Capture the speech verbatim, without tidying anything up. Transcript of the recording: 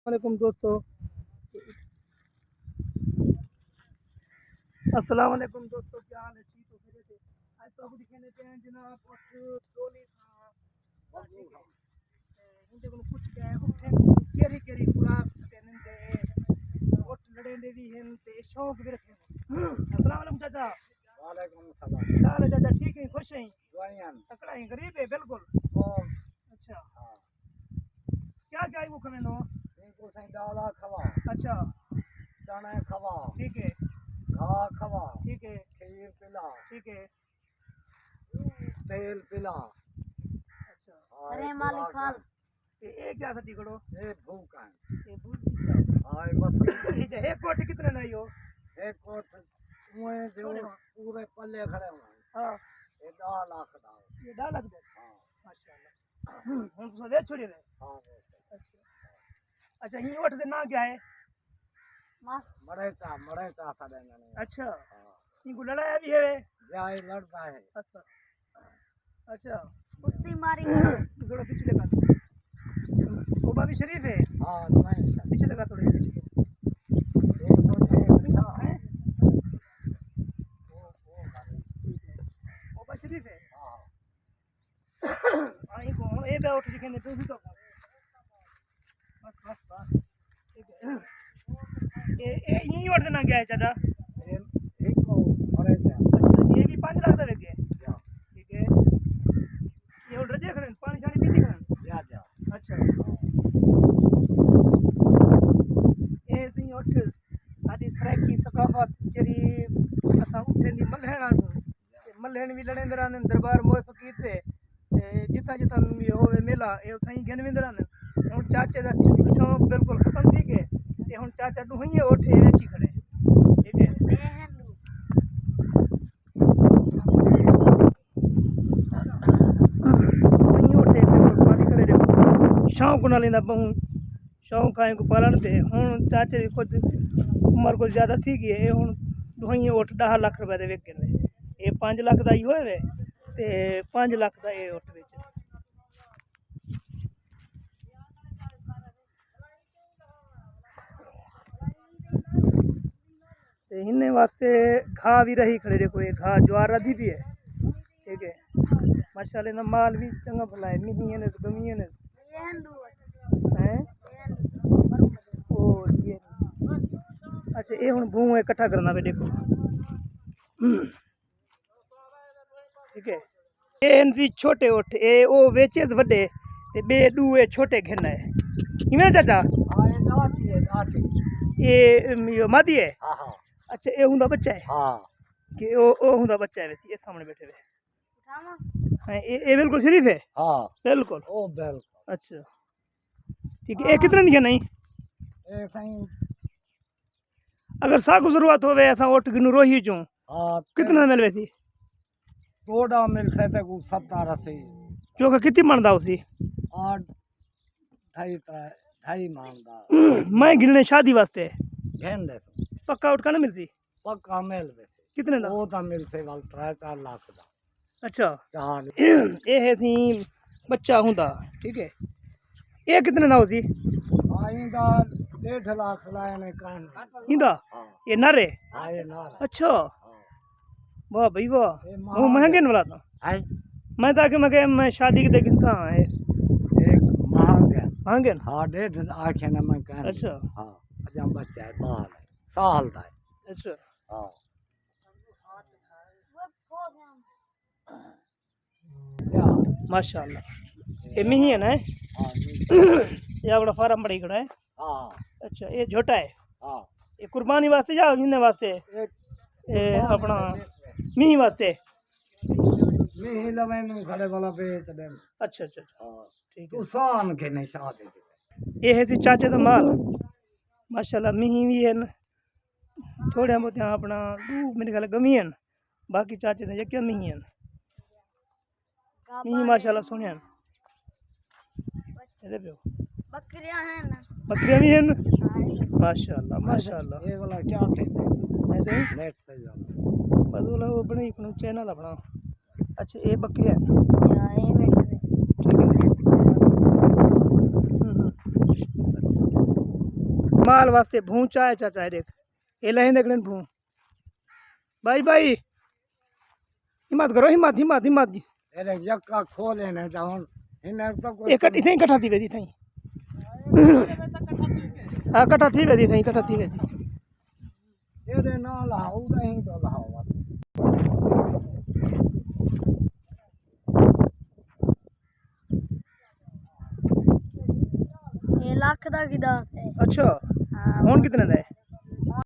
علیکم دوستو۔ السلام علیکم دوستو، کیا حال ہے؟ ٹھیک ہو؟ خیریت ہے؟ اڄ تہاکوں ݙکھیندے پئے ہیں جناب، اٹھ ڈولی ساں ٻاہر ٹھیک ہے۔ تے ہیندے کولوں پچھدے ہیں اٹھیں کوں کیڑھی کیڑھی خوراک ݙیندن تے اٹھ لڑیندے وی ہن تے شوق وی رکھدے ہن۔ السلام علیکم چاچا۔ وعلیکم السلام۔ کیا حال ہے چاچا؟ ٹھیک ہیں؟ خوش ہیں؟ دعائیں ہن۔ تکڑا ہیں؟ غریب ہے بالکل۔ او۔ اچھا۔ ہاں۔ کیا کیا اینکوں کھویندو؟ اینکوں سائیں ݙالا کھوا۔ اچھا۔ چݨے کھوا۔ ٹھیک ہے۔ گھا کھوا۔ ٹھیک ہے۔ کھیر پلا۔ ٹھیک ہے۔ تیل پلا۔ اچھا۔ ہاں، ارے اے مالک خوراک خان۔ ہے۔ تے اے کیا سٹی کھڑو؟ اے بھوکا ہے۔ اے بھوکا۔ ہاں، اے بس۔ اے جے ہک کوٹھ کتنے دا ایہو؟ ہک کوٹھ اوئے جو چھوڑے ہو۔ پورے پلے کھڑے ہوئے۔ ہاں۔ اے ݙاہ لکھ دا۔ اے ݙاہ لکھ دا؟ ہاں۔ ماشاءاللہ۔ ہݨ تساں ویچ چھوڑی نے؟ ہاں، ویچ۔ اچھا۔ اچھا، ایں اٹھ دے ناں کیا ہے؟ مڑے چا، مڑے چا ساݙے ناں نے۔ اچھا۔ ہاں۔ اینکوں لڑایا وی ہے؟ جا، اے لڑدا ہے۔ اچھا۔ اچھا۔ کشتی ماری۔ تھوڑا پچھلے کر۔ او بابی شریف ہے؟ ہاں، میں۔ پچھلے کر، تھوڑے پچھلے۔ اے تو ہے، پچھلا ہے۔ او، او بابی۔ او بابی شریف ہے؟ ہاں۔ آئیں کوں ہݨ اے ٻیا اٹھ ݙکھیندے پئے، اٹھ تو۔ بس، بس، بس۔ ٹھیک ہے۔ اے، اے ایں اٹھ دے ناں کیا ہے چاچا؟ اے ہک مڑے چا۔ اچھا، اے وی پنج لکھ دا وک ڳئے؟ جا۔ ٹھیک ہے۔ اے ہݨ رڄے کھڑن، پاݨی شاݨی پیندے کھڑن؟ جا، جا۔ اچھا۔ اے سئیں اٹھ ساݙی سرائیکی ثقافت جیڑھی اساں اٹھیں دی ملھݨ آکھوں۔ تے ملھݨ وی لڑیندے رہندن دربار موئے فقیر تے، تے جتھاں جتھاں وی ہووے میلہ، اے اتھاں ہی گھن ویندے رہندن۔ ہݨ چاچے دا شوق بالکل ختم تھی ڳئے، تے ہݨ چاچا ݙوہیں اٹھ اے ویچی کھڑے۔ ٹھیک ہے۔ ݙوہیں اٹھ اے بالکل پالی کھڑے ݙیکھو۔ شوق نال ایندا ٻہوں شوق آئیں کوں پالݨ تے۔ ہݨ چاچے دی کجھ عمر کجھ زیادہ تھی ڳئی ہے، اے ہݨ ݙوہیں اٹھ ݙاہ لکھ روپے دے وک ڳئے۔ اے پنج لکھ دا ہی ہوئے وے تے پنج لکھ دا اے اٹھ وچ۔ تے ہنے واسطے گھا وی رہی کھڑے، ݙیکھو اے گھا جوار ردھی پئی ہے۔ ٹھیک ہے۔ ماشاءاللہ ایندا مال وی چنڳا بھلا ہے، مینھی ہن، گمی ہن۔ ہیں؟ او، اے۔ اچھا، اے ہݨ بھوں اکٹھا کرݨا پئے، ݙیکھو۔ ٹھیک ہے۔ اے ہن سی چھوٹے اٹھ، اے او ویچے تے وݙے، تے ٻئے ݙو اے چھوٹے گھن آئے۔ ایویں چاچا؟ ہاں، اے ݙاچی ہے، ݙاچی۔ اے، ام، اے مادی ہے؟ ہاں، ہاں۔ اچھا، اے ہوندا ٻچہ ہے؟ ہاں۔ کہ او، او ہوندا ٻچہ ہے ویسی، اے سامݨے ٻیٹھے وے۔ اٹھاواں؟ ہاں، اے، اے بالکل شریف ہے؟ ہاں۔ بالکل؟ او بالکل۔ اچھا۔ ٹھیک ہے، اے کتنے دی ہے نہیں؟ اے سائیں اگر ساکوں ضرورت ہووے، اساں اٹھ گھنوں روہی چوں۔ ہاں، کتنا مل ویسی؟ توڑا مل سے تے کو ستر اسی۔ جو کہ کتی من دا ہوسی؟ آٹھ، ڈھائی، ترے، ڈھائی من دا۔ میں گھننے شادی واسطے۔ گھن دے سو۔ پکا اٹھ کنے ملسی؟ پکا مل ویسی۔ کتنے دا؟ او تاں مل سے ول ترے چار لکھ دا۔ اچھا۔ چار۔ اے ہے سی بچہ ہوندا، ٹھیک ہے۔ اے کتنے دا ہوسی؟ ہاں، ایندا ݙیڈھ لکھ لائے نے کن۔ ایندا؟ ہاں۔ اے نر ہے؟ ہاں، اے نر ہے۔ اچھا۔ ہاں۔ واہ بھائی واہ۔ اے مہانگ ہے۔ مہنگے والا تاں۔ ہیں؟ میں تاں کہ میں کہ میں شادی کیتے گھنساں ہے۔ اے مہانگ ہے۔ مہنگے؟ ہاں، ݙیڈھ آکھے نا میں کن۔ اچھا۔ ہاں، اجاں بچہ ہے، ٻال ہے۔ سال دا ہے۔ اچھا۔ ہاں۔ ماشاءاللہ۔ اے مینھی ہے نا؟ ہاں، مینھی۔ اے اپݨا فارم بݨائی کھڑا ہے؟ ہاں۔ اچھا، اے جھوٹا ہے؟ ہاں۔ اے قربانی واسطے یا انہیں واسطے؟ اے اے اپݨا مینھی واسطے؟ مینھی لویں نوں کھڑے والا بیچ ݙین۔ اچھا، اچھا، اچھا۔ ہاں۔ ٹھیک ہے۔ تسان کے نہیں شادی۔ اے ہے سی چاچے دا مال۔ ماشاءاللہ، مینھی وی ہن۔ تھوڑے بہتے اپݨا ݙو میرے خیال گمی ہن۔ باقی چاچے دے یکے مینھی ہن۔ مینھی ماشاءاللہ سوہݨے ہن۔ ایندے پیو۔ بکریاں ہن۔ بکریاں وی ہن؟ ہاں۔ ماشاءاللہ، ماشاءاللہ۔ اے والا کیا تھے؟ ایسے ہی؟ نیٹ تے جا۔ بس والا او بݨائی اپݨا چینل اپݨا۔ اچھا، اے بکریاں ہن؟ ہاں، اے بیٹھے نے۔ ٹھیک ہے۔ ہوں، ہوں۔ مال واسطے بھوں چائے چا چائے ݙیکھ۔ اے لہیں ݙیکھݨ بھوں۔ بھائی، بھائی۔ ہمت کرو، ہمت، ہمت، ہمت جی۔ اے ݙیکھ، یکا کھولے نے تاں ہݨ انہاں تاں کوئی اے کٹ-، اتھائیں کٹھا تھی ویسی، اتھائیں۔ ہاں، کٹھا تھی ویسی، اتھائیں کٹھا تھی ویسی۔ اے دے نال ہاؤ، ایں تو لاؤ۔ اے لکھ دا گدا ہے۔ اچھا، ہاں۔ ہݨ کتنے دا ہے؟